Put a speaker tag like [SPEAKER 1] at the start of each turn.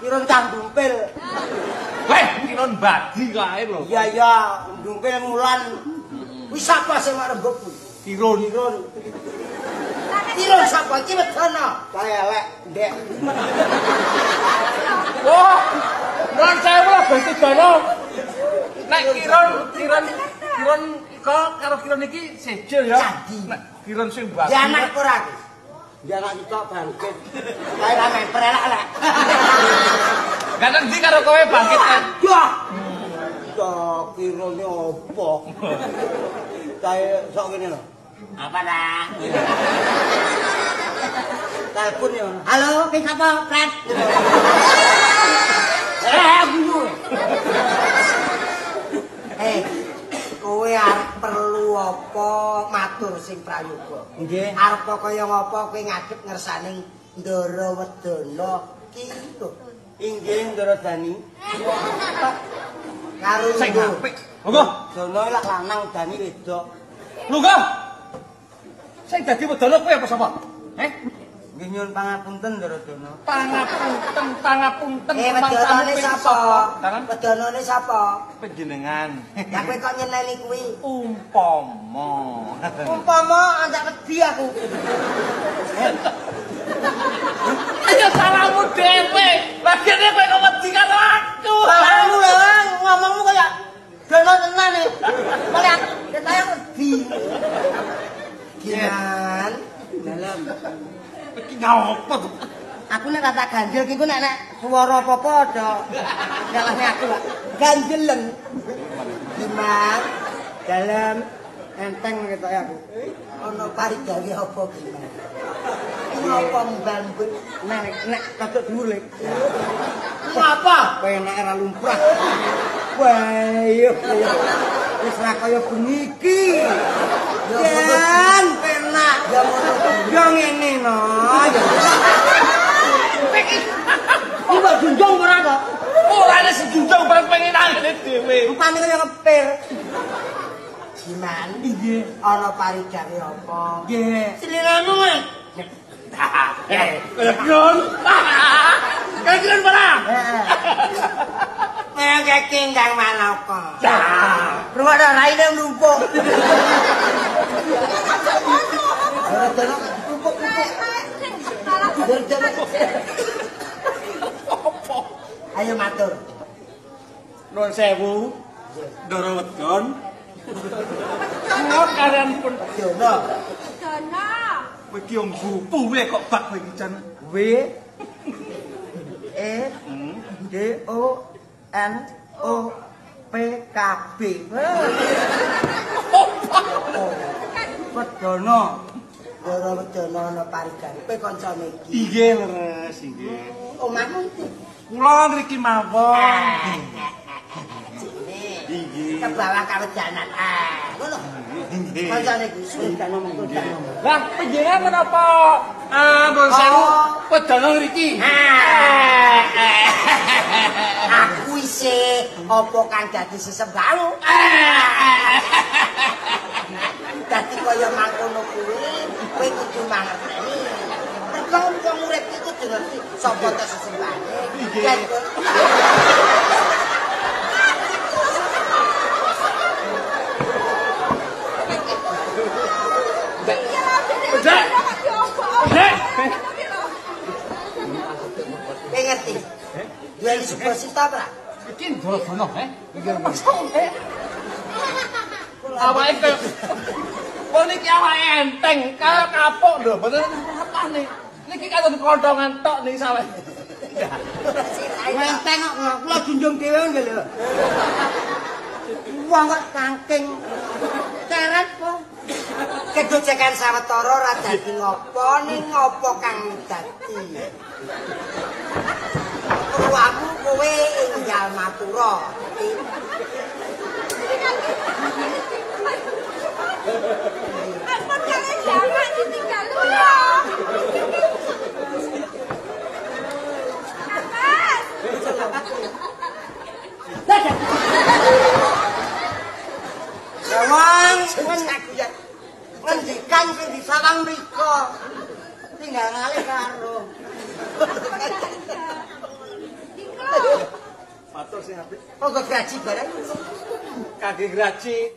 [SPEAKER 1] Kirun cah dumpil.
[SPEAKER 2] Weh, Kirun badi kae lho.
[SPEAKER 1] Iya iya, dumpil ngulan. Kuwi sapa sing mak rembug kuwi?
[SPEAKER 2] Kirun.
[SPEAKER 1] Kirun. Kirun sapa iki wedana? Kae elek, ndek.
[SPEAKER 2] Wah, nuwun sewu lah Gusti Dono. Nek Kirun, Kirun, Kirun iko karo Kirun iki seje ya.
[SPEAKER 1] Candi.
[SPEAKER 2] Nek Kirun sing badi.
[SPEAKER 1] Ya anak ora iki. Ya anak kita bangkit. Kae ra memper elek-elek.
[SPEAKER 2] Ganteng ndi karo kowe bangkit kan?
[SPEAKER 1] Wah. Ya Kirune apa? Kae sok ngene lho. Apa dah? Telepon ya. Halo, ki sapa, Pret? Guyu. Kowe arep perlu apa matur sing prayoga?
[SPEAKER 3] Nggih.
[SPEAKER 1] Arep kaya ngapa kowe ngadep ngersane Ndara Wedana ki lho.
[SPEAKER 3] Inggih Ndara Dani.
[SPEAKER 1] Karo
[SPEAKER 2] sing apik. Monggo.
[SPEAKER 3] Dono lak lanang Dani wedok.
[SPEAKER 2] Monggo. Sing dadi wedana kowe apa sapa? Eh?
[SPEAKER 3] Nggih nyuwun pangapunten Ndara Dono.
[SPEAKER 2] Pangapunten, pangapunten.
[SPEAKER 1] Wedanane sapa? Wedanane sapa?
[SPEAKER 2] Panjenengan.
[SPEAKER 1] Lah kowe kok nyeneni kuwi?
[SPEAKER 2] Umpama.
[SPEAKER 1] Umpama andak wedi aku.
[SPEAKER 2] Ayo salahmu dhewe. Lagene kowe kok wedi karo aku.
[SPEAKER 1] Salahmu lho, ngomongmu kaya dono tenan e. Malah ketoke wedi. Giman,
[SPEAKER 3] dalem.
[SPEAKER 2] Iki ngopo to?
[SPEAKER 1] Aku nek tak ganjel ki ku nek nek swara apa-apa ada nyalahne aku, Pak. Ganjelen. Giman,
[SPEAKER 3] dalem enteng ketoke aku.
[SPEAKER 1] Ana parigawe apa Giman? Ngopo mbambut
[SPEAKER 3] nek nek rodok dhuwur lek.
[SPEAKER 1] Ngopo?
[SPEAKER 3] Penake ra lumrah. Wah, iya. Wis ra kaya bengi iki.
[SPEAKER 1] Jan penak ya ngono.
[SPEAKER 3] Ya ngene no.
[SPEAKER 2] Iki
[SPEAKER 1] mbok junjung ora to?
[SPEAKER 2] Ora ana sing junjung bareng pengen angene dhewe.
[SPEAKER 1] Rupane kaya ngepir. Giman,
[SPEAKER 3] nggih.
[SPEAKER 1] Ana parigawe apa?
[SPEAKER 3] Nggih.
[SPEAKER 1] Sliramu, Mas.
[SPEAKER 2] Kaya Kirun. Kaya Kirun ora?
[SPEAKER 1] Heeh. Kaya Kang Manaka. Rungokno raine mlumpuk. Ora mlumpuk-mlumpuk. Ayo matur.
[SPEAKER 2] Nuwun sewu. Ndara Wedon. Kula kalian pun
[SPEAKER 1] Dono.
[SPEAKER 4] Dono.
[SPEAKER 2] Kowe iki wong gupu wae kok bak kowe iki jan.
[SPEAKER 3] W E D O N O P K B. Wedono.
[SPEAKER 1] Ndara Wedana ana parigane. Kowe kancane iki.
[SPEAKER 2] Inggih leres, inggih.
[SPEAKER 1] Omahmu iki.
[SPEAKER 2] Kula ngriki mawon. Inggih.
[SPEAKER 1] Ke bawah kawedanan. Ah, ngono.
[SPEAKER 2] Inggih.
[SPEAKER 1] Kancane iki sudah ngomong.
[SPEAKER 2] Lah, panjenengan menapa nuwun sewu wedana ngriki?
[SPEAKER 1] Aku isih apa kang dadi sesembahmu? Dadi kaya mangkono kuwi, kowe kudu mangerteni. Mergo wong urip iki kudu ngerti sapa ta sesembahane.
[SPEAKER 2] Inggih.
[SPEAKER 1] Kowe ngerti? Duweni subasita ora?
[SPEAKER 2] Iki Ndara Dono, he? Awake kaya wong niki awake enteng, kaya kapuk lho, mboten apane. Niki katon kontongan tok niki saweh.
[SPEAKER 3] Enteng kok kula junjung dhewe nggih lho. Wong kok saking ceret kok.
[SPEAKER 1] Kedojekan sawetara ora dadi ngopo ning ngopo kang dadi. Perlu kowe enggal matura.
[SPEAKER 4] Ampun kali jamak ditinggal lho. Mas.
[SPEAKER 3] Wong ngendikan sing disawang mriko. Tinggal ngalih karo.
[SPEAKER 2] sing apik.
[SPEAKER 1] Kok graji barang.
[SPEAKER 2] Kangge graji.